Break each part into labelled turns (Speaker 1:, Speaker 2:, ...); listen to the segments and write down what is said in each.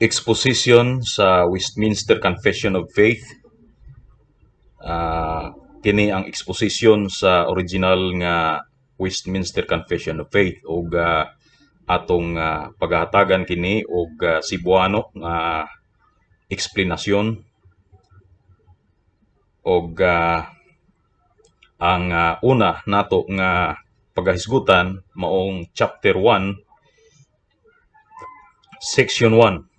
Speaker 1: Exposition sa Westminster Confession of Faith. Kini ang exposition sa original nga Westminster Confession of Faith ug atong paghatagan kini og Cebuano nga eksplanasyon og ang una nato nga pagahisgutan maong chapter 1, section 1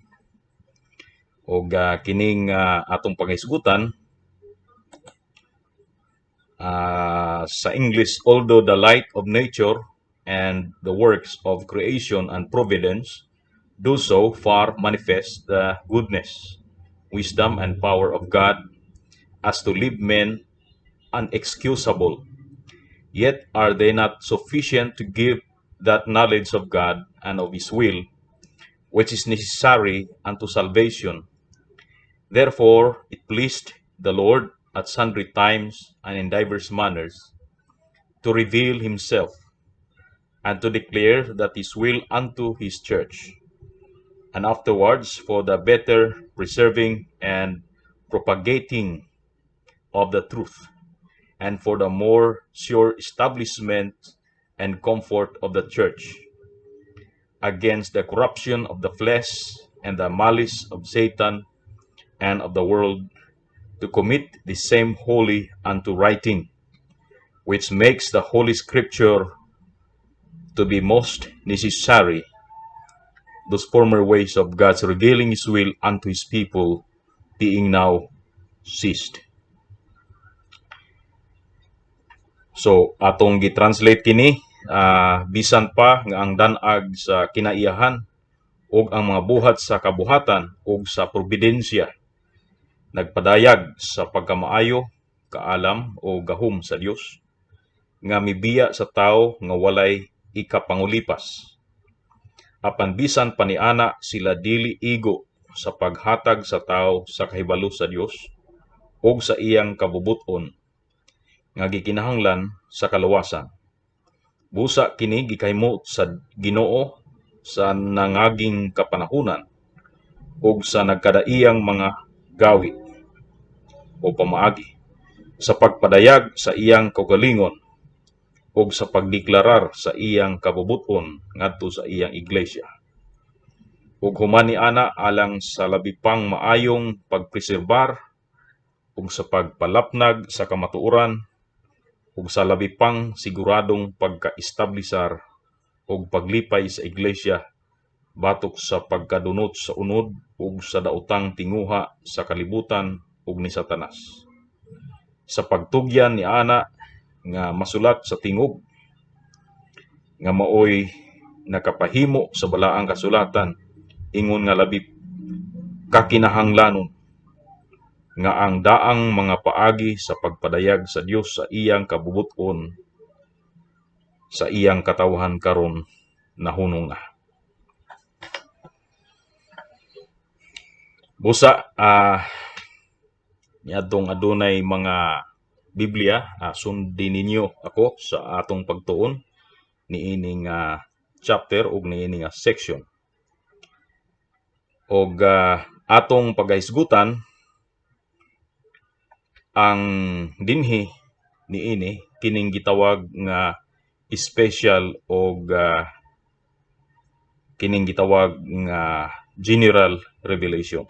Speaker 1: og kining atong pagahisgutan sa English: "Although the light of nature and the works of creation and providence do so far manifest the goodness, wisdom and power of God as to leave men unexcusable, yet are they not sufficient to give that knowledge of God and of His will which is necessary unto salvation. Therefore it pleased the Lord at sundry times and in divers manners to reveal Himself and to declare that His will unto His church, and afterwards for the better preserving and propagating of the truth, and for the more sure establishment and comfort of the church against the corruption of the flesh and the malice of Satan and of the world, to commit the same wholly unto writing, which makes the Holy Scripture to be most necessary, those former ways of God's revealing His will unto His people being now ceased." So atong gi-translate kini, bisan pa nga ang dan-ag sa kinaiyahan ug ang mga buhat sa kabuhatan ug sa providensya nagpadayag sa pagkamaayo, kaalam o gahom sa Dios nga mibiya sa tawo nga walay ikapangulipas. Apan bisan pa niana sila dili igo sa paghatag sa tawo sa kahibalo sa Dios ug sa iyang kabubut-on nga gikinahanglan sa kaluwasan. Busa kini gikahimo sa Ginoo sa nangaging kapanahunan ug sa nagkadaiyang mga gawi o pamaagi sa pagpadayag sa iyang kaugalingon ug sa pagdeklarar sa iyang kabubut-on ngadto sa iyang iglesia. Ug human niana alang sa labi pang maayong pagpreserbar ug sa pagpalapnag sa kamatuoran ug sa labi pang siguradong pagka-establisar ug paglipay sa iglesia batok sa pagkadunot sa unod ug sa daotang tinguha sa kalibutan ug ni Satanas. Sa pagtugyan niana nga masulat sa tingog nga maoy nakapahimo sa balaang kasulatan ingon nga labi kakinahanglanon nga ang daang mga paagi sa pagpadayag sa Dios sa iyang kabubut-on sa iyang katawhan karon nahunong na. Busa niadtong adunay mga Biblia, sundin ninyo ako sa atong pagtuon niining chapter ug niini nga section. Og atong pagahisgutan ang dinhi niini kining gitawag nga special og kining gitawag nga general revelation.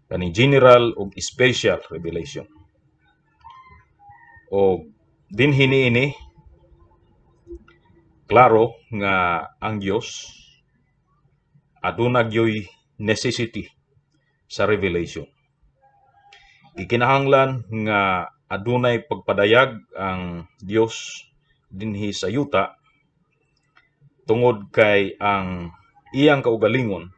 Speaker 1: Kaning general ug special revelation. Og dinhi niini klaro nga ang Dios aduna gyoy necessity sa revelation. Gikinahanglan nga adunay pagpadayag ang Dios dinhi sa yuta tungod kay ang iyang kaugalingon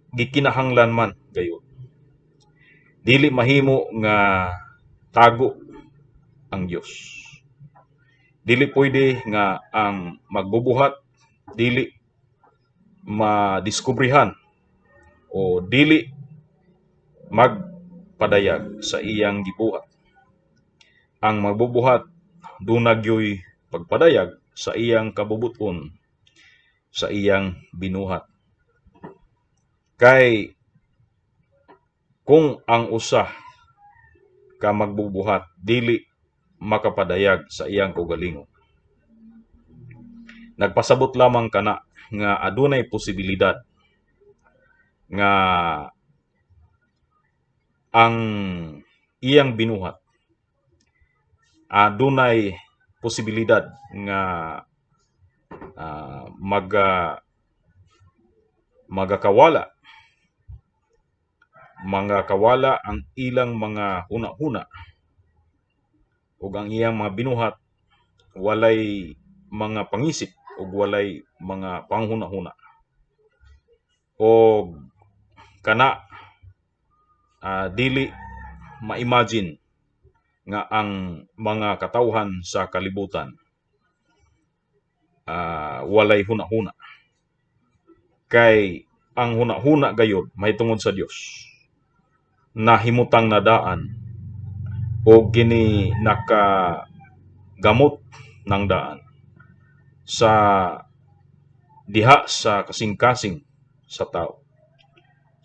Speaker 1: gikinahanglan man gayud. Dili mahimo nga tago ang Dios. Dili pwede nga ang magbubuhat dili madiskubrihan o dili magpadayag sa iyang gibuhat. Ang magbubuhat duna gyoy pagpadayag sa iyang kabubut-on sa iyang binuhat. Kay kung ang usa ka magbubuhat dili makapadayag sa iyang kaugalingon, nagpasabot lamang kana nga adunay posibilidad nga ang iyang binuhat, adunay posibilidad nga magakawala ang ilang mga huna-huna ug ang iyang mga binuhat walay mga pangisip ug walay mga panghuna-huna, og kana dili ma-imagine nga ang mga katawhan sa kalibutan walay huna-huna, kay ang huna-huna gayud mahitungod sa Dios nahimutang na daan og kini nakagamot ng daan sa diha sa kasing-kasing sa tao,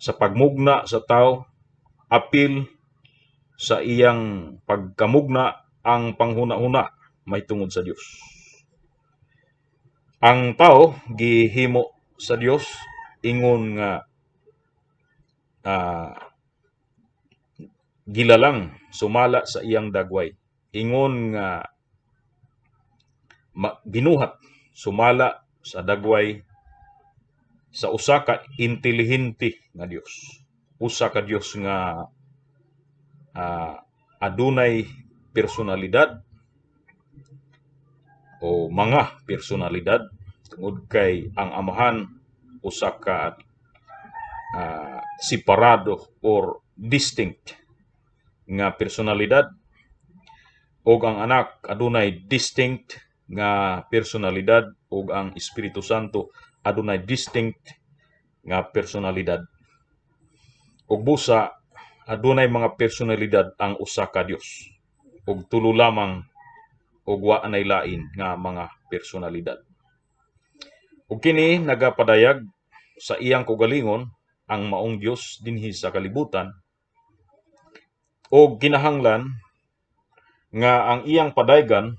Speaker 1: sa pagmugna sa tao, apil sa iyang pagkamugna ang panghuna-huna mahitungod sa Dios. Ang tao gihimo sa Dios ingon nga gilalang sumala sa iyang dagway, ingon nga binuhat sumala sa dagway sa usa ka intelihente nga Dios, usa ka Dios nga adunay personalidad o mga personalidad, tungod kay ang Amahan usa ka separado or distinct nga personalidad ug ang Anak adunay distinct nga personalidad ug ang Espiritu Santo adunay distinct nga personalidad. Ug busa adunay mga personalidad ang usa ka Dios ug tulo lamang ug wa nay lain nga mga personalidad. Ug kini nagapadayag sa iyang kaugalingon ang maong Dios dinhi sa kalibutan, ug kinahanglan nga ang iyang padaygan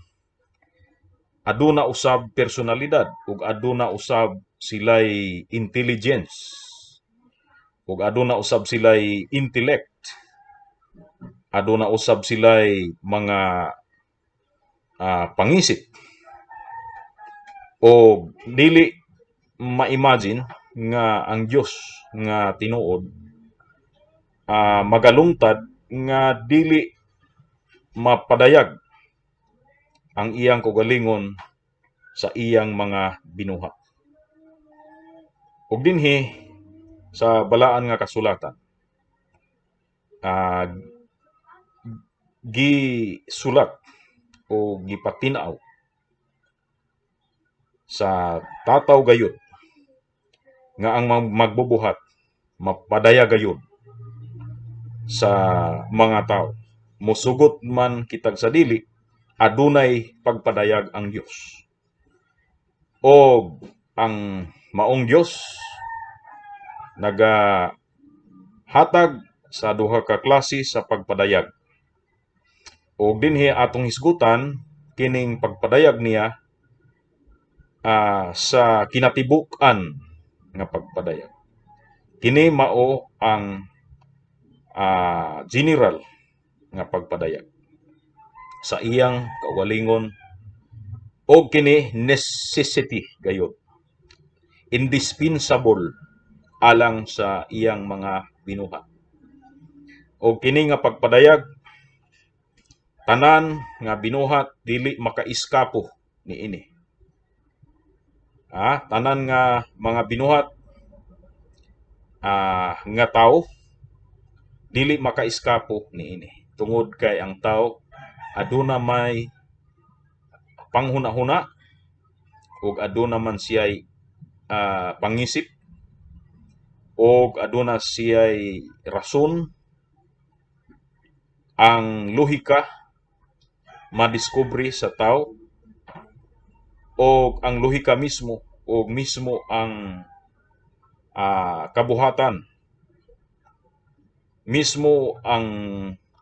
Speaker 1: aduna usab personalidad ug aduna usab sila'y intelligence ug aduna usab sila'y intellect, aduna usab sila'y mga pangisip, o dili ma-imagine nga ang Dios nga tinuod magalungtad nga dili mapadayag ang iyang kaugalingon sa iyang mga binuhat. Ug dinhi sa balaan nga kasulatan, gisulat o gipatin-aw sa tataw gayud nga ang magbubuhat mapadayag gayud sa mga tao. Musugot man kitag sa dili, adunay pagpadayag ang Dios. Og ang maong Dios nagahatag sa duha ka klase sa pagpadayag. Og dinhi atong hisgutan kining pagpadayag niya sa kinatibuk-an nga pagpadayag. Kini mao ang general nga pagpadayag sa iyang kaugalingon og kini necessity gayud, indispensable alang sa iyang mga binuhat. Og kini nga pagpadayag, tanan nga binuhat dili makaiskapo niini. Tanan nga mga binuhat nga tao dili makaiskapo niini, tungod kay ang tao aduna may panghuna-huna ug aduna man siya'y pangisip ug aduna siya'y rason. Ang lohika madiskubre sa tao og ang lohika mismo og mismo ang kabuhatan Mismo ang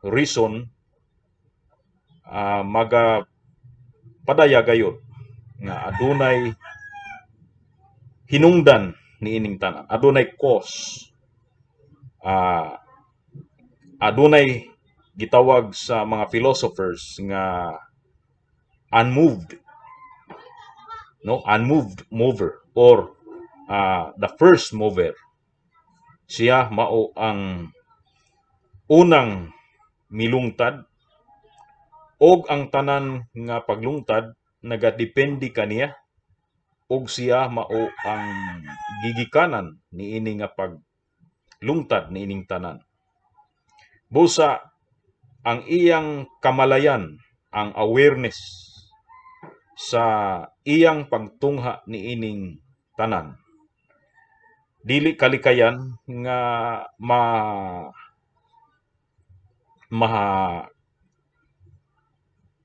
Speaker 1: reason maga padayag gayud nga adunay hinungdan niining tanan, adunay cause, adunay gitawag sa mga philosophers nga unmoved, no, unmoved mover or the first mover. Siya mao ang unang milungtad og ang tanan nga paglungtad nagadepende kaniya ug siya mao ang gigikanan niini nga paglungtad niining tanan. Busa ang iyang kamalayan, ang awareness sa iyang pagtungha niining tanan, dili kalikayan nga ma ma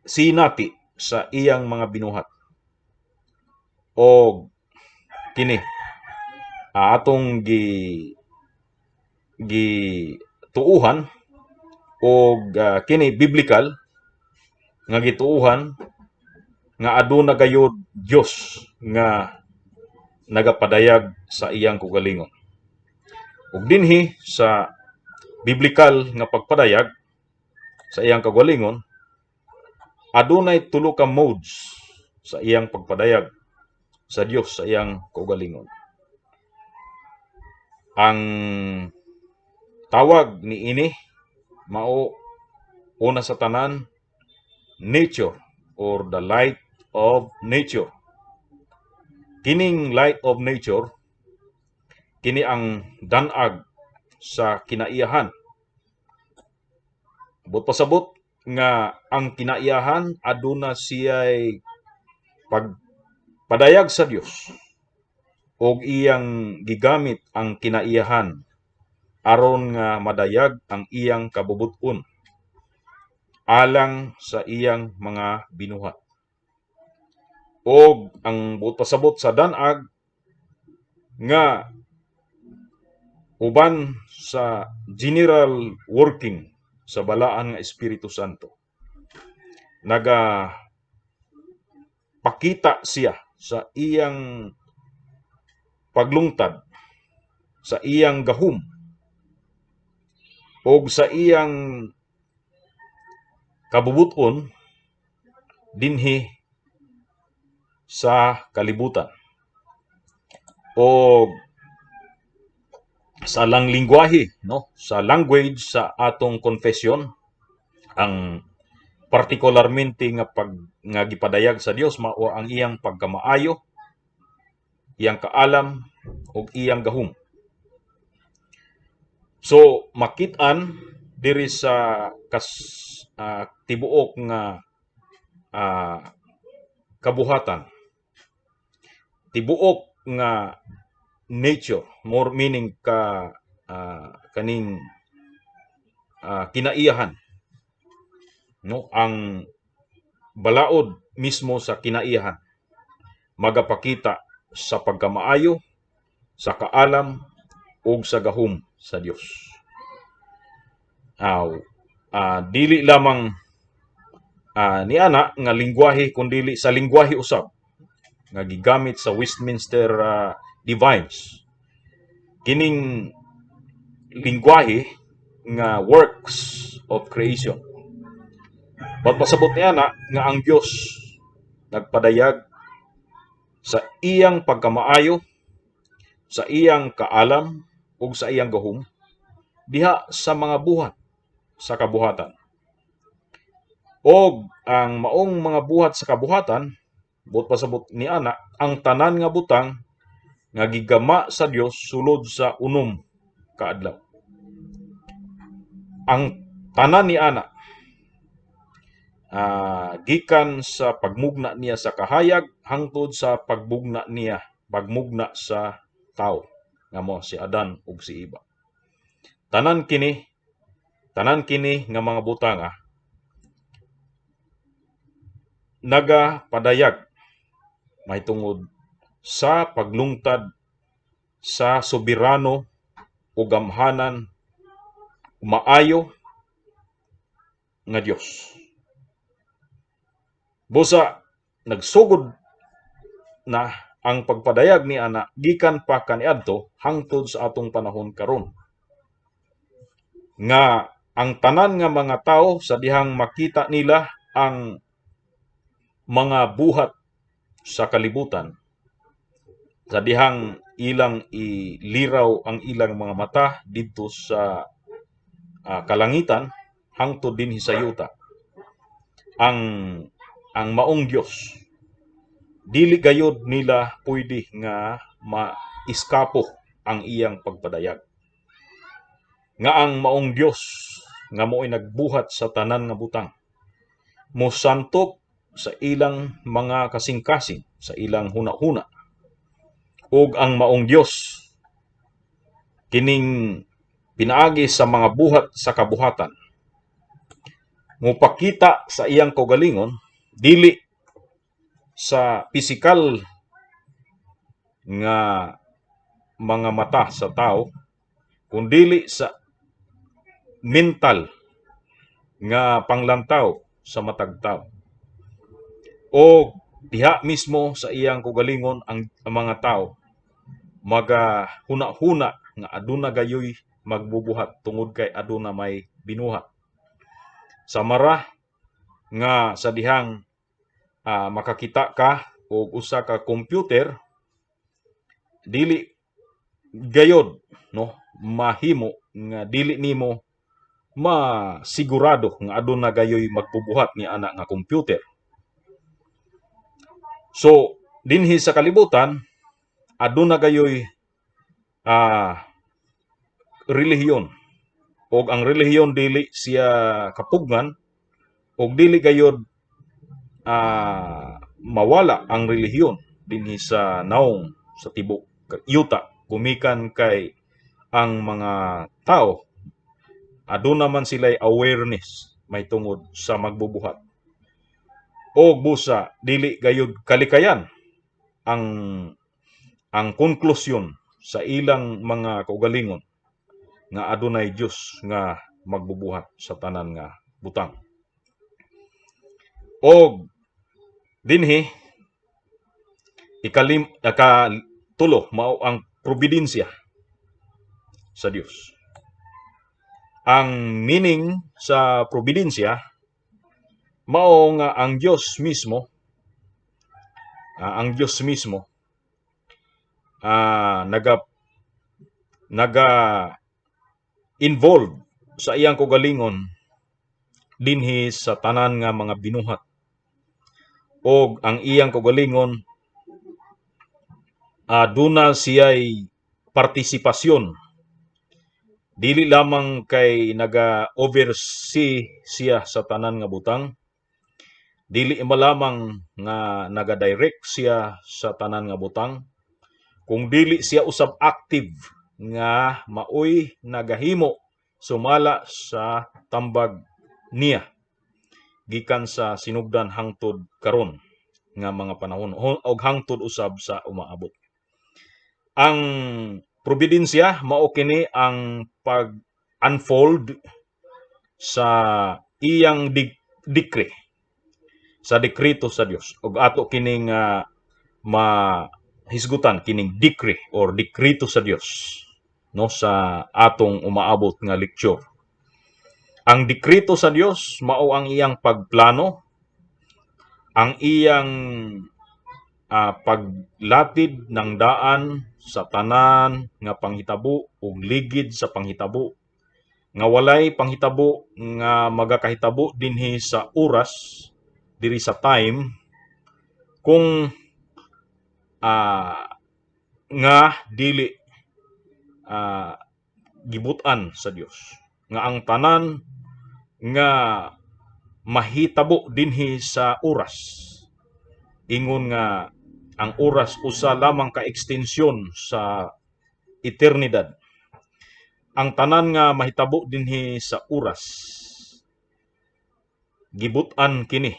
Speaker 1: sinati sa iyang mga binuhat. Og kini atong gi gi tuuhan og kini biblical nga gituuhan nga aduna gayud Dios nga nagapadayag sa iyang kaugalingon. Ug dinhi sa biblical nga pagpadayag sa iyang kaugalingon, adunay tulo ka modes sa iyang pagpadayag sa Dios sa iyang kaugalingon. Ang tawag niini mao, una sa tanan, nature or the light of nature. Kining light of nature, kini ang danag sa kinaiyahan. Buot pasabot nga ang kinaiyahan aduna siya'y pagpadayag sa Dios og iyang gigamit ang kinaiyahan aron nga madayag ang iyang kabubut-on alang sa iyang mga binuhat. Og ang buot pasabot sa danag nga uban sa general working sa Balaan nga Espiritu Santo, naga pakita siya sa iyang paglungtad, sa iyang gahum og sa iyang kabubuton dinhi sa kalibutan. O sa lang lingwahe, no, sa language sa atong confession, ang partikularmente nga pag nga gipadayag sa Dios mao ang iyang pagkamaayo, iyang kaalam ug iyang gahum. So makit-an diri sa kas tibuok nga kabuhatan, tibuok nga nature, more meaning ka kaning kinaiyahan, no, ang balaod mismo sa kinaiyahan magapakita sa pagkamaayo, sa kaalam ug sa gahom sa Dios. Aw, dili lamang niana nga lingwahe kundili sa lingwahe usab nga gigamit sa Westminster Divines, kining lingwahe nga works of creation. Pagpasabot niya na nga ang Dios nagpadayag sa iyang pagkamaayo, sa iyang kaalam ug sa iyang gahom diha sa mga buhat sa kabuhatan. Og ang maong mga buhat sa kabuhatan, buot pasabot ni ana, ang tanan nga butang nga gigama sa Dios sulod sa 6 ka adlaw. Ang tanan ni ana gikan sa pagmugna niya sa kahayag hangtod sa pagbugna niya, pagmugna sa tao nga mo si Adan ug si Eva. Tanan kini nga mga butanga nagapadayag mahitungod sa paglungtad sa soberano o gamhanan Maayo nga Dios. Busa nagsugod na ang pagpadayag ni ana gikan pa kaniadto hangtod sa atong panahon karon. Nga ang tanan nga mga tao, sa dihang makita nila ang mga buhat sa kalibutan, sa dihang ilang iliraw ang ilang mga mata didto sa kalangitan hangtod dinhi sa yuta, ang maong Dios, dili gayod nila pwede nga maiskapo ang iyang pagpadayag nga ang maong Dios nga mo'y nagbuhat sa tanan nga butang mosantop sa ilang mga kasing-kasing, sa ilang huna-huna, ug ang maong Dios kining pinaagi sa mga buhat sa kabuhatan mopakita sa iyang kaugalingon, dili sa pisikal nga mga mata sa tao, kundili sa mental nga panglantaw sa matag tao. O diha mismo sa iyang kaugalingon, ang mga tao maga huna-huna nga aduna gayoy magbubuhat tungod kay aduna may binuhat. Samara nga sa dihang makakita ka og usa ka computer, dili gayod, no, mahimo nga dili nimo masigurado nga aduna gayoy magbubuhat ni ana nga computer. So dinhi sa kalibutan aduna gayoy relihiyon, og ang relihiyon dili siya kapugnan og dili gayod mawala ang relihiyon dinhi sa naong sa tibok yuta, gumikan kay ang mga tao aduna man sila'y awareness may tungod sa magbubuhat. Og busa dili gayud kalikayan ang konklusyon sa ilang mga kaugalingon nga adunay Dios nga magbubuhat sa tanan nga butang. Og dinhi ikalim, ikatulo mao ang providensya sa Dios. Ang meaning sa providensya mao nga ang Dios mismo naga involved sa iyang kaugalingon dinhi sa tanan nga mga binuhat, og ang iyang kaugalingon aduna siya'y partisipasyon, dili lamang kay naga oversee siya sa tanan nga butang, dili malamang nga naga-direct siya sa tanan nga butang, kung dili siya usab active nga maoy nagahimo sumala sa tambag niya gikan sa sinugdan hangtod karon nga mga panahon og hangtod usab sa umaabot. Ang providensya mao kini ang pag-unfold sa iyang decree, sa dekreto sa Dios, ug ato kining mahisgutan kining decree or dekreto sa Dios, no, sa atong umaabot nga lecture. Ang dekreto sa Dios mao ang iyang pagplano, ang iyang paglatid ng daan sa tanan nga panghitabo ug ligid sa panghitabo, nga walay panghitabo nga magakahitabo dinhi sa oras, diri sa time, kung nga dili gibutan sa Dios, nga ang tanan nga mahitabo dinhi sa oras, ingon nga ang oras usa lamang ka ekstensyon sa eternidad, ang tanan nga mahitabo dinhi sa oras gibutan kini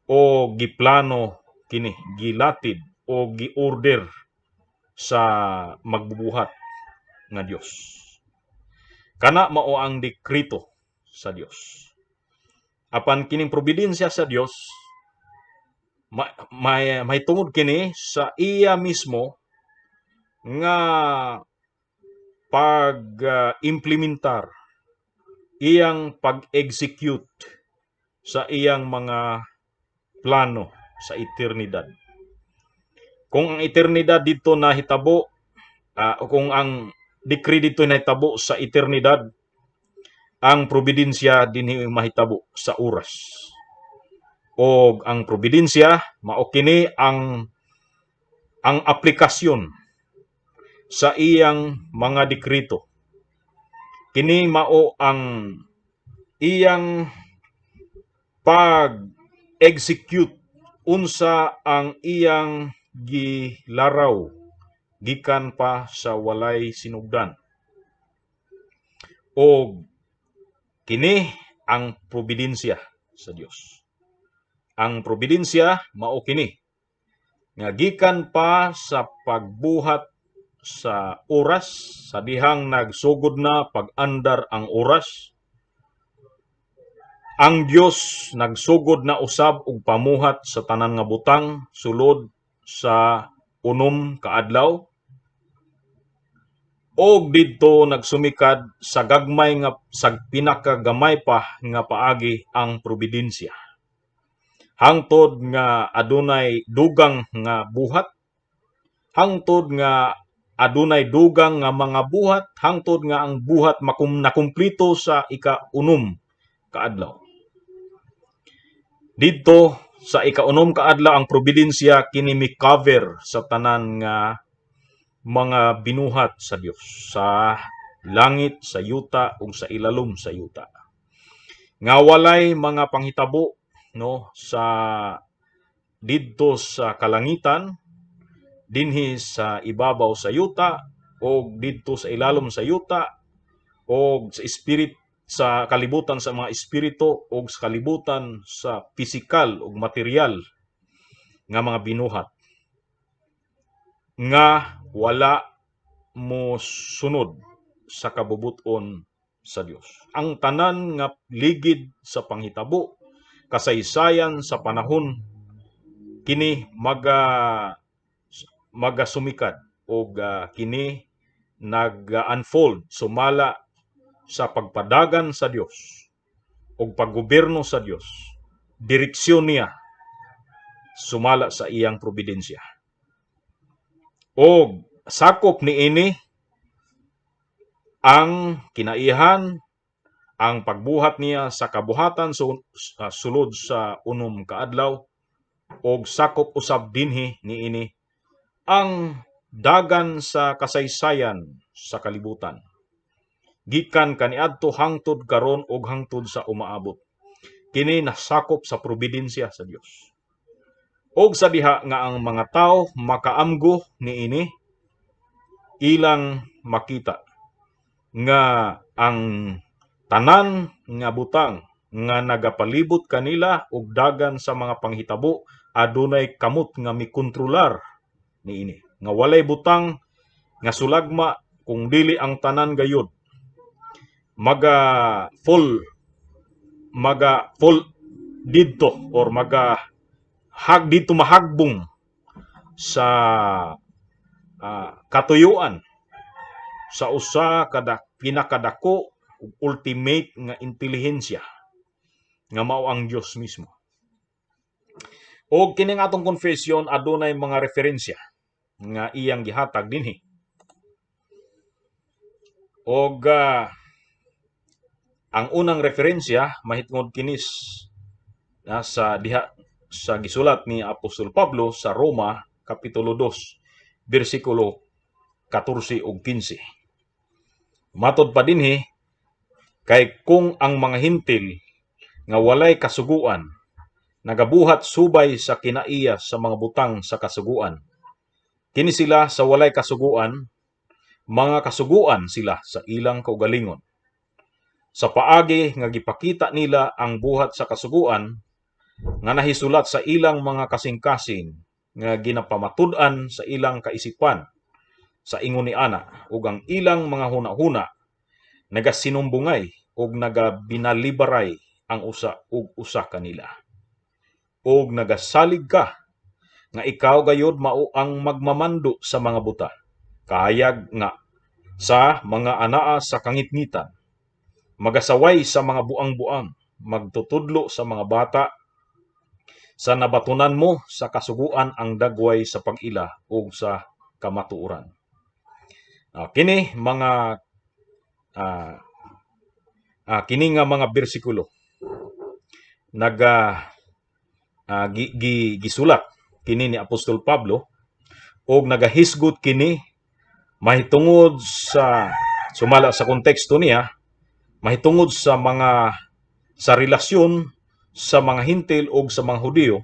Speaker 1: o giplano kini, gilatid o giorder sa magbubuhat nga Dios. Kana mao ang dekrito sa Dios. Apan kining providensya sa Dios may tungod kini sa iya mismo nga pag-implementar, iyang pag-execute sa iyang mga plano sa eternidad. Kung ang eternidad dito nahitabo, kung ang decree dito nahitabo sa eternidad, ang providensya dinhi mahitabo sa oras. O ang providensya mao kini ang aplikasyon sa iyang mga dekrito. Kini mao ang iyang pag-execute unsa ang iyang gilaraw gikan pa sa walay sinugdan. Og kini ang providensya sa Dios. Ang providensya mao kini nga gikan pa sa pagbuhat sa oras, sa dihang nagsugod na pag-andar ang oras, ang Dios nagsugod na usab og pamuhat sa tanan nga butang sulod sa 6 ka adlaw, og didto nagsumikad sa gagmay nga sa pinakagamay pa nga paagi ang providensya hangtod nga adunay dugang nga buhat, hangtod nga adunay dugang nga mga buhat, hangtod nga ang buhat nakumplito sa ika-6 ka adlaw. Didto sa ika-6 ka adlaw, ang providensya kini mi-cover sa tanan nga mga binuhat sa Dios sa langit, sa yuta ug sa ilalom sa yuta. Nga walay mga panghitabo, no, sa didto sa kalangitan, dinhi sa ibabaw sa yuta o didto sa ilalom sa yuta o sa spirit, sa kalibutan sa mga espiritu o sa kalibutan sa pisikal ug material nga mga binuhat nga wala mo sunod sa kabubut-on sa Dios. Ang tanan nga ligid sa panghitabo, kasaysayan sa panahon, kini magasumikad og kini nag-unfold sumala sa pagpadagan sa Dios og paggobyerno sa Dios, direksyon niya sumala sa iyang providensya. Og sakop niini ang kinaihan, ang pagbuhat niya sa kabuhatan sulod sa 6 ka adlaw, og sakop usab dinhi niini ang dagan sa kasaysayan sa kalibutan gikan kaniadto hangtod karon ug hangtod sa umaabot. Kini nasakop sa providensya sa Dios. Og sa diha nga ang mga tawo makaamgo niini, ilang makita nga ang tanan nga butang nga nagapalibot kanila ug dagan sa mga panghitabo adunay kamot nga mikontrolar niini, nga walay butang nga sulagma kung dili ang tanan gayud maga full didto or maga hag didto mahagbong sa katuyuan sa usa kada pinakadako ug ultimate nga intelihensya nga mao ang Dios mismo. Og kining atong confession adunay mga referensya nga iyang gihatag dinhi. Og ang unang referensya mahitungod kinis na sa diha sa gisulat ni Apostol Pablo sa Roma kapitulo 2 bersikulo 14 ug 15. Matod pa dinhi, kay kung ang mga Hentil nga walay kasuguan nagabuhat subay sa kinaiya sa mga butang sa kasuguan, kini sila sa walay kasuguan mga kasuguan sila sa ilang kaugalingon. Sa paagi nga gipakita nila ang buhat sa kasuguan nga nahisulat sa ilang mga kasing-kasing nga ginapamatud-an sa ilang kaisipan sa ingon ni ana, ug ang ilang mga hunahuna Nagasinumbungay ug nagabinalibaray ang usa ug usa kanila. Ug nagasalig ka nga ikaw gayud mao ang magmamando sa mga buta, kahayag nga sa mga anaa sa kangitngitan, magasaway sa mga buang-buang, magtutudlo sa mga bata sa nabatunan mo sa kasuguan ang dagway sa pag-ila ug sa kamatuoran. Kini nga mga bersikulo naga gisulat kini ni Apostol Pablo og nagahisgot kini mahitungod sa, sumala sa konteksto niya, mahitungod sa mga sa relasyon sa mga Hintil og sa mga Hudiyo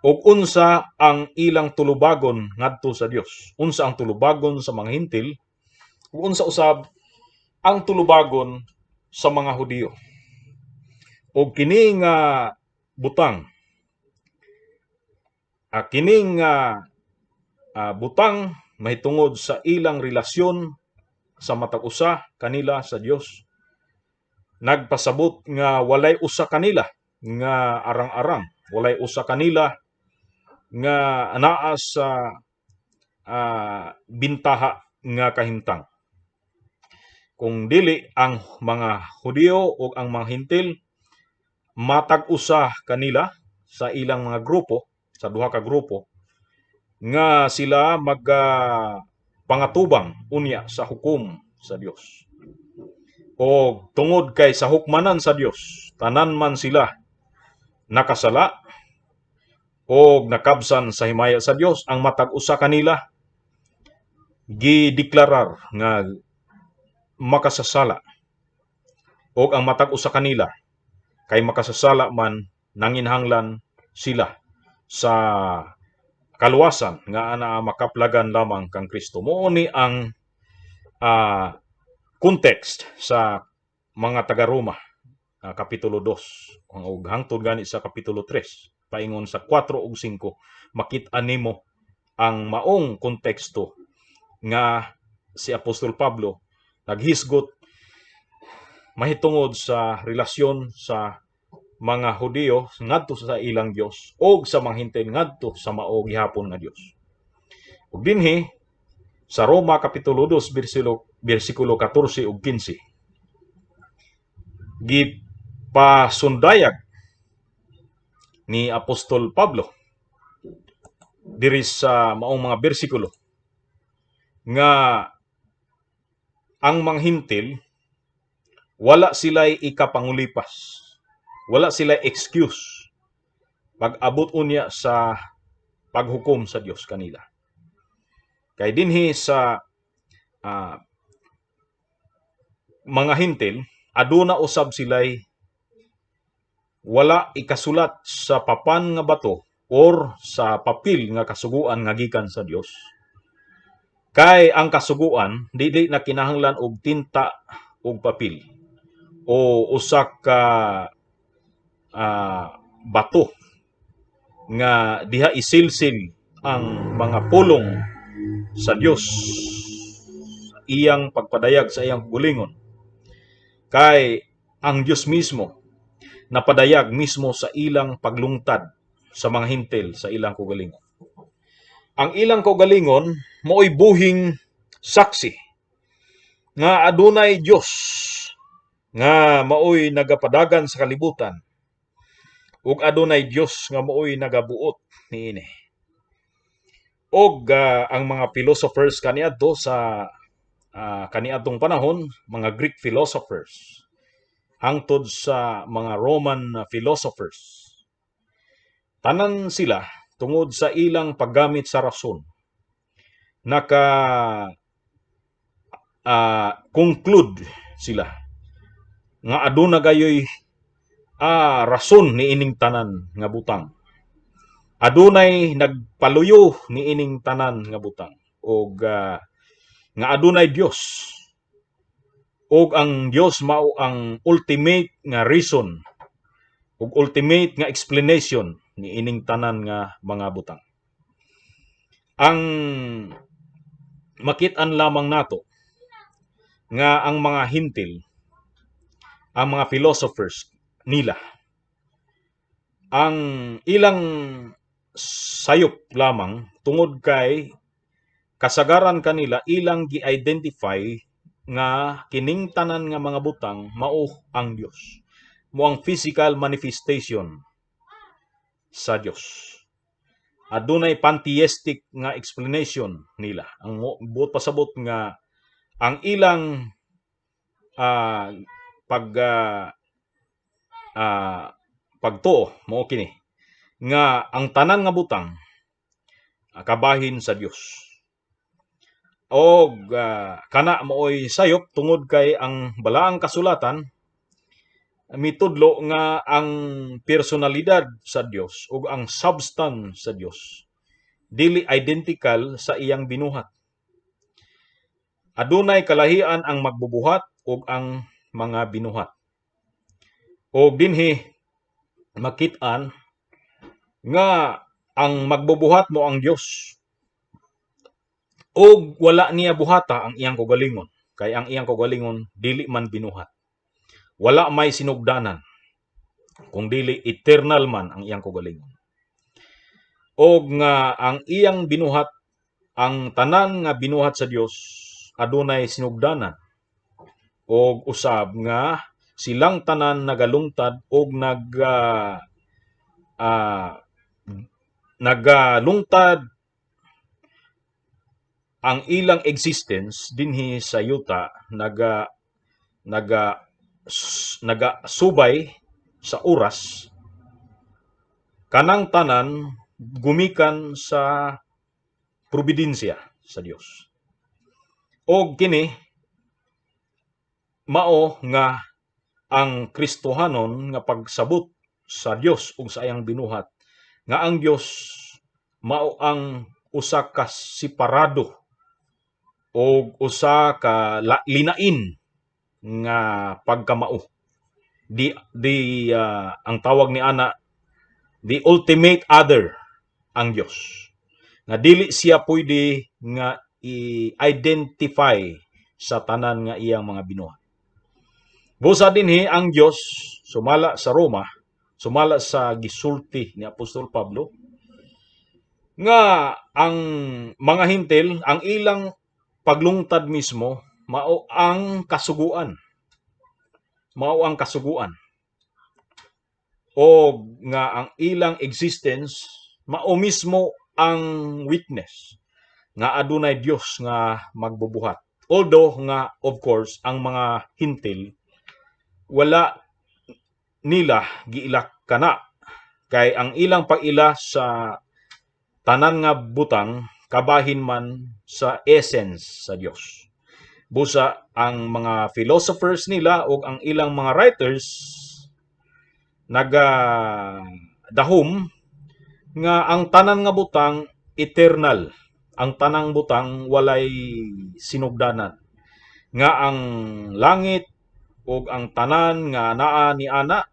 Speaker 1: ug unsa ang ilang tulubagon ngadto sa Dios, unsa ang tulubagon sa mga Hintil ug unsa usab ang tulubagon sa mga Hudiyo. Og kini nga butang kini nga butang mahitungod sa ilang relasyon sa matag usa kanila sa Dios nagpasabot nga walay usa kanila nga arang-arang, walay usa kanila nga anaa sa bintaha nga kahimtang. Kung dili ang mga Hudiyo o ang mga Hintil, matag usa kanila sa ilang mga grupo, sa duha ka grupo, nga sila maga pangatubang unya sa hukom sa Dios. O tungod kay sa hukmanan sa Dios, tanan man sila nakasala o nakabsan sa himaya sa Dios, ang matag usa kanila gideklarar nga makasasala og ang matag usa kanila kay makasasala man, nanginhanglan sila sa kaluwasan nga ana makaplagan lamang kang Kristo. Mao ni ang context sa mga taga-Roma, kapitulo 2 ug hangtod gani sa kapitulo 3, paingon sa 4 ug 5, makit-an nimo ang maong konteksto nga si Apostol Pablo naghisgot mahitungod sa relasyon sa mga Hudiyo ngadto sa ilang Dios og sa mga Hintil ngadto sa mao gihapon nga Dios. Ug dinhi sa Roma kapitulo 2 bersikulo 14 ug 15, gipasundayag ni Apostol Pablo diri sa maong mga bersikulo nga ang mga Hintil wala sila'y ikapangulipas. Wala sila excuse pag-abot unya sa paghukom sa Dios kanila. Kay dinhi sa mga Hintil, aduna usab sila'y wala ikasulat sa papan nga bato or sa papel nga kasuguan nga gikan sa Dios. Kay ang kasuguan dili na kinahanglan og tinta og papel o usa ka bato nga diha isilsil ang mga pulong sa Dios, iyang pagpadayag sa iyang kaugalingon. Kay ang Dios mismo napadayag mismo sa ilang paglungtad sa mga Hintil sa ilang kaugalingon. Ang ilang kaugalingon mao'y buhing saksi nga adunay Dios nga maoy nagapadagan sa kalibutan ug adunay Dios nga maoy nagabuot niini. Og ang mga philosophers kaniadto sa kaniadtong panahon, mga Greek philosophers hangtod sa mga Roman philosophers, tanan sila tungod sa ilang paggamit sa rason naka conclude sila nga aduna gayoy rason niining tanan nga butang. Adunay nagpaluyo niining tanan nga butang og nga adunay Dios ug ang Dios mao ang ultimate nga reason ug ultimate nga explanation niining tanan nga mga butang. Ang makit-an lamang nato Nga ang mga Hintil, ang mga philosophers nila, ang ilang sayop lamang tungod kay kasagaran kanila ilang gi-identify nga kining tanan nga mga butang mao ang Dios. Mao ang physical manifestation sa Dios. Adunay pantheistic nga explanation nila. Ang buot pasabot nga ang ilang pagtuo mao kini nga ang tanan nga butang kabahin sa Dios. Og kana maoy sayop tungod kay ang Balaang Kasulatan mitudlo nga ang personalidad sa Dios ug ang substance sa Dios dili identical sa iyang binuhat. Adunay kalahian ang magbubuhat ug ang mga binuhat. Og dinhi makit-an nga ang magbubuhat mao ang Dios ug wala niya buhata ang iyang kaugalingon, kay ang iyang kaugalingon dili man binuhat. Wala may sinugdanan kung dili eternal man ang iyang kaugalingon. Og nga ang iyang binuhat, ang tanan nga binuhat sa Dios adunay sinugdanan og usab nga silang tanan nagalungtad og nagalungtad ang ilang existence dinhi sa yuta, naga naga nagasubay sa oras, kanang tanan gumikan sa providensya sa Dios. Og kini mao nga ang Kristohanon nga pagsabot sa Dios ug sa iyang binuhat, nga ang Dios mao ang usa ka separado og usa ka linain nga pagkamao, di di ang tawag ni ana, the ultimate other ang Dios, nga dili siya pwede nga i-identify sa tanan nga iyang mga binuhat. Busa dinhi ang Dios, sumala sa Roma, sumala sa gisulti ni Apostol Pablo, nga ang mga Hintil, ang ilang paglungtad mismo mao ang kasuguan. Mao ang kasuguan. O nga ang ilang existence mao mismo ang witness nga adunay Dios nga magbubuhat. Although nga, of course, ang mga Hintil wala nila giila kana, kay ang ilang pag-ila sa tanan nga butang kabahin man sa essence sa Dios. Busa ang mga philosophers nila o ang ilang mga writers naga dahom nga ang tanan nga butang eternal, ang tanang butang walay sinugdanan, nga ang langit ug ang tanan nga naa ni ana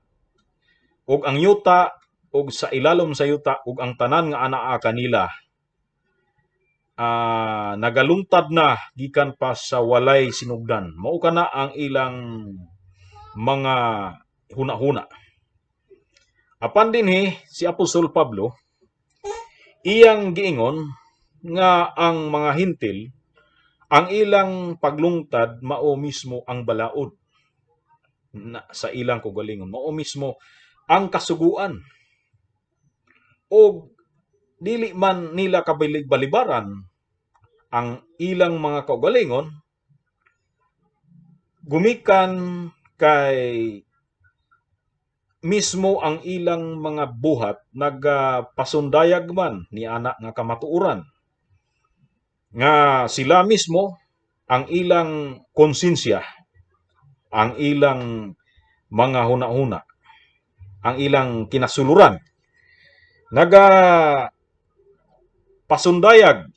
Speaker 1: ug ang yuta ug sa ilalom sa yuta ug ang tanan nga anaa kanila nagalungtad na gikan pa sa walay sinugdan. Mao kana ang ilang mga huna-huna. Apan dinhi si Apostol Pablo iyang giingon nga ang mga Hintil, ang ilang paglungtad mao mismo ang balaod na, sa ilang kaugalingon mao mismo ang kasuguan, og dili man nila kabilig balibaran ang ilang mga kaugalingon gumikan kay mismo ang ilang mga buhat nagapasundayag man ni ana nga kamatuoran, nga sila mismo, ang ilang konsensya, ang ilang mga huna-huna, ang ilang kinasuluran naga pasundayag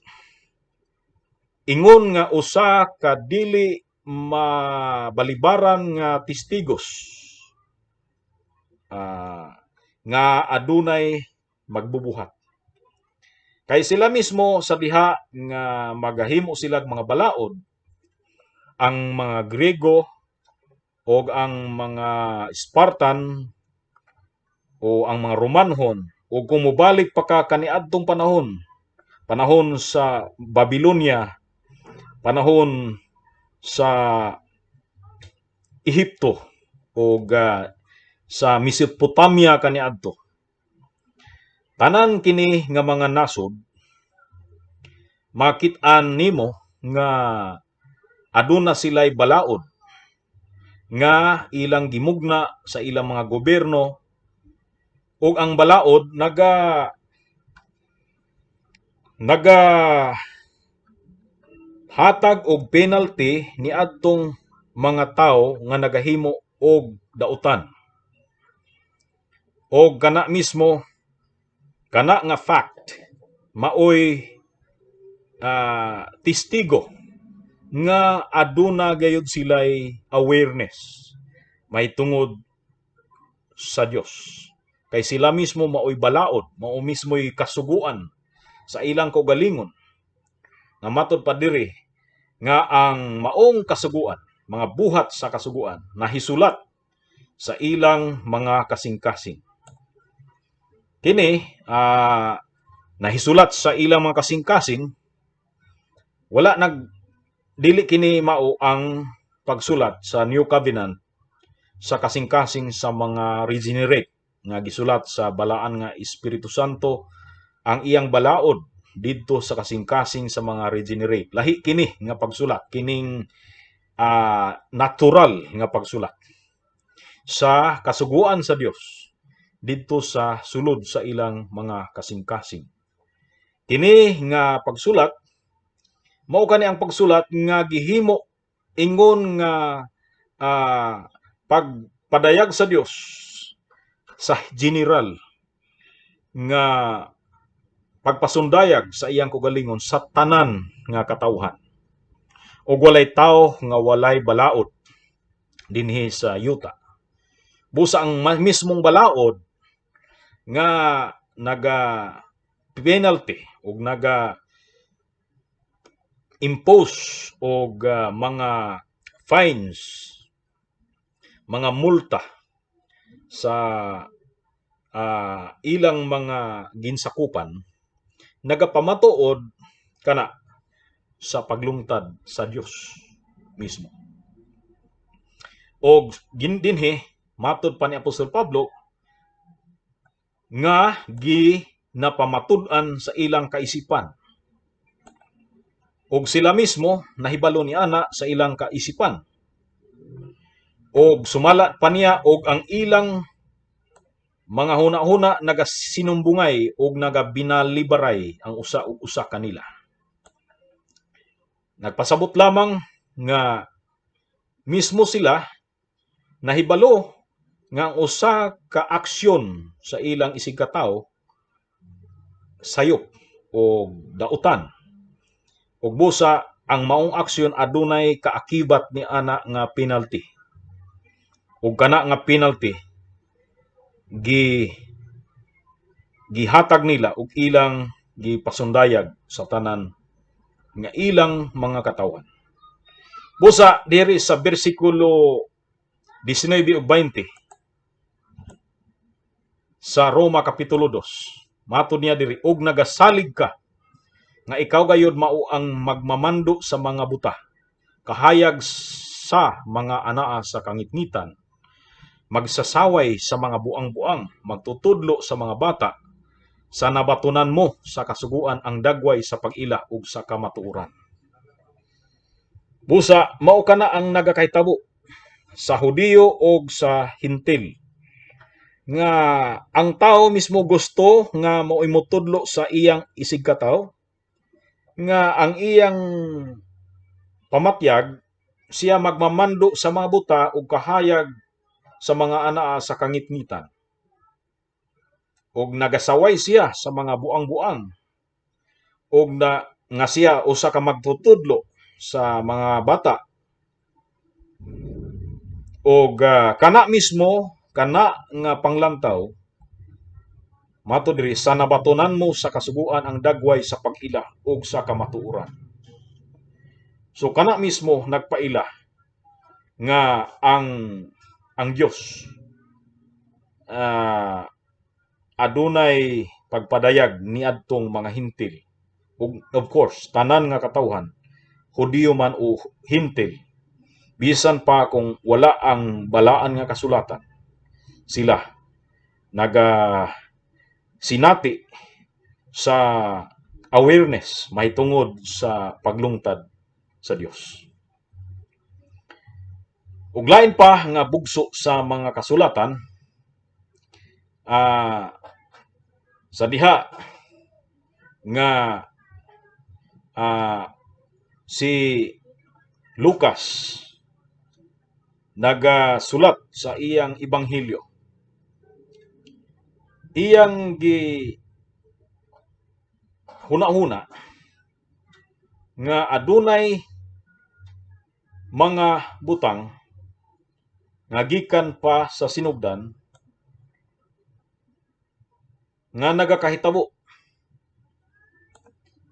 Speaker 1: ingon nga usa ka dili mabalibaran nga testigos nga adunay magbubuhat. Kay sila mismo sa diha nga magahimo sila mga balaod, Ang mga Grego o ang mga Spartan o ang mga Romanhon, o kung mobalik pa ka kaniadtong panahon, panahon sa Babylonia, panahon sa Ehipto o sa Mesopotamia kaniadto. Tanan kini nga mga nasod, makit-an nimo nga aduna sila'y balaod nga ilang gimugna sa ilang mga gobyerno, ug ang balaod naga hatag og penalty niadtong mga tawo nga nagahimo og dautan. Og kana mismo, kana nga fact, maoy testigo nga aduna gayud sila'y awareness may tungod sa Dios. Kay sila mismo maoy balaod, mao mismo'y kasuguan sa ilang kaugalingon. Nga matod pa diri nga ang maong kasuguan, mga buhat sa kasuguan, nahisulat sa ilang mga kasing-kasing. Kini nahisulat sa ilang mga kasing-kasing, wala nag dili kini mao ang pagsulat sa New Covenant sa kasing-kasing sa mga regenerate nga gisulat sa balaan nga Espiritu Santo ang iyang balaod didto sa kasing-kasing sa mga regenerate. Lahi kini nga pagsulat, kining natural nga pagsulat sa kasuguan sa Dios didto sa sulod sa ilang mga kasing-kasing. Kini nga pagsulat mao kani ang pagsulat nga gihimo ingon nga pagpadayag sa Dios sa general nga pagpasundayag sa iyang kaugalingon sa tanan nga katawhan. Og walay tawo nga walay balaod dinhi sa yuta. Busa ang mismong balaod nga naga penalty og naga impose og mga fines, mga multa sa ilang mga ginsakupan, nagapamatuod kana sa paglungtad sa Dios mismo. Og dinhi matud pa ni Apostol Pablo nga ginapamatud-an sa ilang kaisipan. Og sila mismo nahibalo ni ana sa ilang kaisipan. Og sumala pa niya, og ang ilang mga huna-huna nagasinumbungay og nagabinalibaray ang usa ug usa kanila. Nagpasabot lamang nga mismo sila nahibalo nga ang usa ka aksyon sa ilang isigkatawo sayop o dautan. Ug busa ang maong aksyon adunay kaakibat ni ana nga penalty. Ug kana nga penalty gihatag nila ug ilang gipasundayag sa tanan nga ilang mga katawhan. Busa diri sa bersikulo 19 ug 20 sa Roma kapitulo 2, matud niya diri, "Og nagasalig ka nga ikaw gayud mao ang magmamando sa mga buta, kahayag sa mga anaa sa kangitngitan, magsasaway sa mga buang-buang, magtutudlo sa mga bata, sa nabatunan mo sa kasuguan ang dagway sa pag-ila ug sa kamatuoran." Busa mao kana ang nagakahitabo sa Hudiyo og sa Hentil, nga ang tao mismo gusto nga mao'y motudlo sa iyang isigkatawo, nga ang iyang pamatyag siya magmamando sa mga buta ug kahayag sa mga anaa sa kangitngitan, ug nagasaway siya sa mga buang-buang, ug na nga siya usa ka magtutudlo sa mga bata. Og kana mismo, kana nga panglantaw, matud diri sa nabatunan mo sa kasuguan ang dagway sa pag-ila ug sa kamatuoran. So kana mismo nagpaila nga ang Dios adunay pagpadayag niadtong mga Hintil ug of course tanan nga katawhan, Hudiyo man o Hintil, bisan pa kung wala ang balaan nga kasulatan, sila naga sinati sa awareness mahitungod sa paglungtad sa Dios. Ug lain pa nga bugso sa mga kasulatan, sa diha nga si Lucas nagasulat sa iyang ebanghelyo, iyang gi huna-huna nga adunay mga butang nga gikan pa sa sinugdan nga nagakahitabo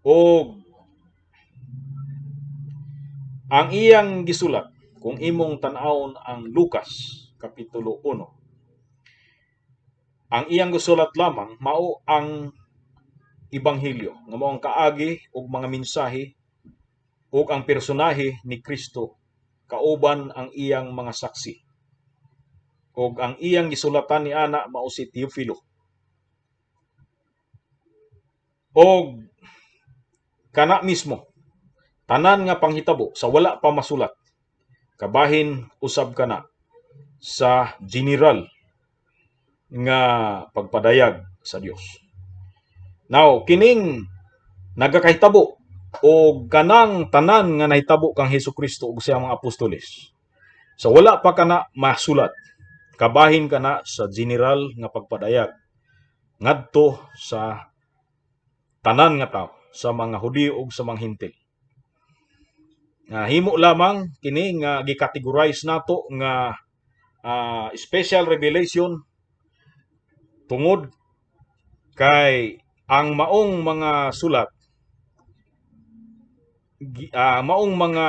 Speaker 1: og ang iyang gisulat. Kung imong tan-awon ang Lucas kapitulo 1, ang iyang gisulat lamang mao ang ebanghelyo nga mao ang kaagi ug mga mensahe ug ang personahe ni Kristo kauban ang iyang mga saksi, ug ang iyang gisulatan ni ana mao si Teofilo. Og kana mismo tanan nga panghitabo sa wala pa masulat, kabahin usab kana sa general nga pagpadayag sa Dios. Now, kining nagakahitabo o kanang tanan nga nahitabo kang Hesus Kristo ug sa mga apostoles, sa wala pa kana masulat, kabahin kana sa general nga pagpadayag ngadto sa tanan nga tawo, sa mga Hudiyo ug sa mga Hintil. Nga himo lamang kini nga gi-categorize nato nga special revelation tungod kay ang maong mga sulat, maong mga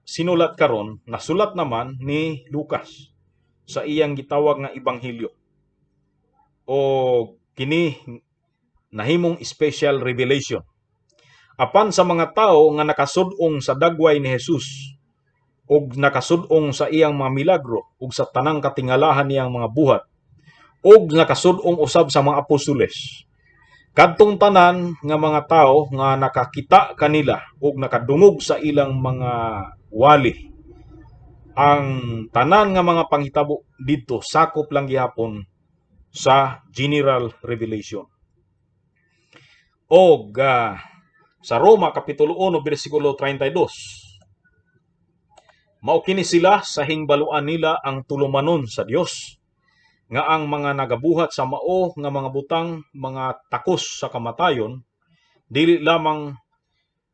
Speaker 1: sinulat karon, nasulat naman ni Lucas sa iyang gitawag nga ebanghelyo o kini nahimong special revelation. Apan sa mga tawo nga nakasud-ong sa dagway ni Jesus ug nakasud-ong sa iyang mga milagro ug sa tanang katingalahan niyang mga buhat ug nakasud-ong usab sa mga apostoles, kadtong tanan nga mga tawo nga nakakita kanila ug nakadungog sa ilang mga wali, ang tanan nga mga panghitabo didto sakop lang gihapon sa general revelation. Og sa Roma kapitulo 1 bersikulo 32, mao kini sila sa hingbaluan nila ang tulumanon sa Dios nga ang mga nagabuhat sa mao nga mga butang mga takos sa kamatayon. Dili lamang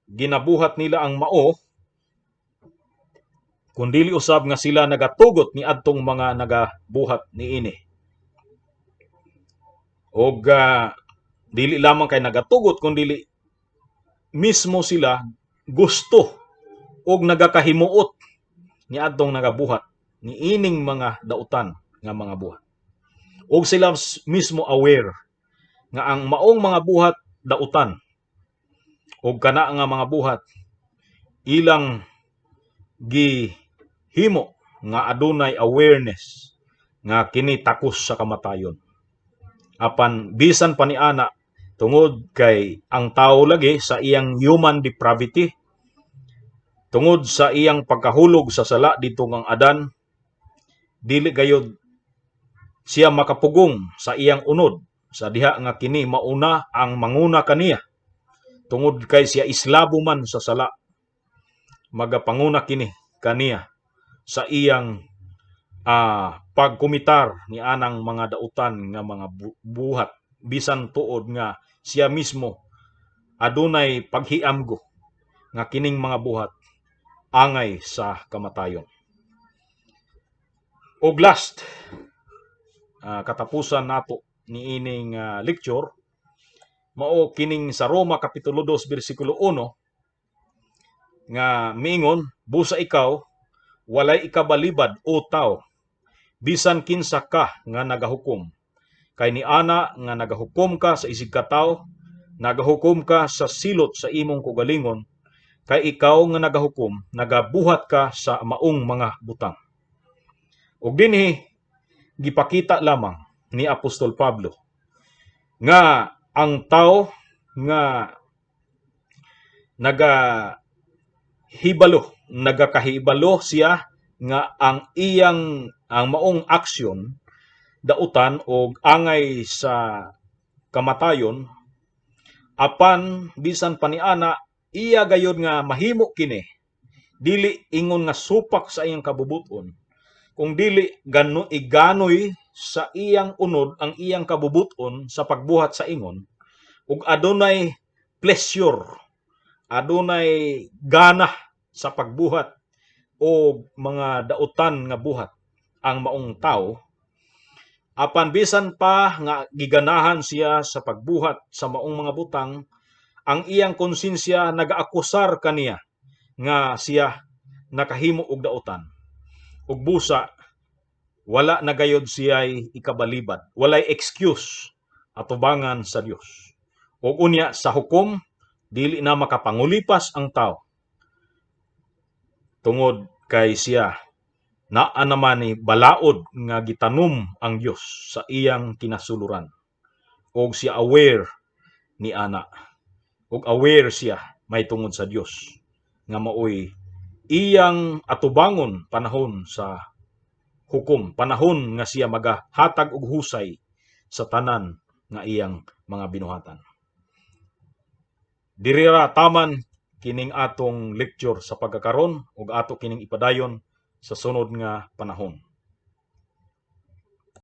Speaker 1: ginabuhat nila ang mao, kundili usab nga sila nagatugot ni adtong mga nagabuhat niini. Og dili lamang kay nagatugot, kundili mismo sila gusto og nagakahimuot ni adtong nagabuhat ni ining mga dautan nga mga buhat. Og sila mismo aware nga ang maong mga buhat dautan og kana nga mga buhat ilang gihimo nga adunay awareness nga kini takos sa kamatayon. Apan bisan pa ni ana, tungod kay ang tao lagi sa iyang human depravity, tungod sa iyang pagkahulog sa sala didto kang Adan, dili gayud siya makapugong sa iyang unod sa diha nga kini mauna ang manguna kaniya. Tungod kay siya islabo man sa sala, magapanguna kini kaniya sa iyang pagkumitar ni anang mga dautan nga mga buhat, bisan tuod nga siya mismo adunay paghiamgo nga kining mga buhat angay sa kamatayon. Og last, katapusan nato niining lecture, mao kining sa Roma kapitulo 2 bersikulo 1. Nga miingon, "Busa ikaw walay ikabalibad, o tawo, bisan kinsa ka nga nagahukom. Kay niana nga nagahukom ka sa isig ka tawo, nagahukom ka sa silot sa imong kaugalingon, kay ikaw nga nagahukom, nagabuhat ka sa maong mga butang." Ug dinhi gipakita lamang ni Apostol Pablo nga ang tao nga nagakahibalo siya nga ang maong aksyon dautan og angay sa kamatayon, apan bisan pa niana iya gayud nga mahimo kini, dili ingon nga supak sa iyang kabubuton, kung dili gano iganoy sa iyang unod ang iyang kabubuton sa pagbuhat sa ingon, ug adunay pleasure, adunay gana sa pagbuhat og mga dautan nga buhat ang maong tawo. Apan bisan pa nga giganahan siya sa pagbuhat sa maong mga butang, ang iyang konsensya nagaakusar kaniya nga siya nakahimo og dautan, ug busa wala na gayod siya'y ikabalibad, walay excuse atubangan sa Dios. Ug unya sa hukom, dili na makapangulipas ang tao tungod kay siya naa naman ni balaod nga gitanom ang Dios sa iyang kinasuluran, og siya aware ni ana, ug aware siya may tungod sa Dios nga maoy iyang atubangon panahon sa hukom, panahon nga siya magahatag og husay sa tanan nga iyang mga binuhatan. Diri ra taman kining atong lecture sa pagkakaron, ug ato kining ipadayon sa sunod nga panahon.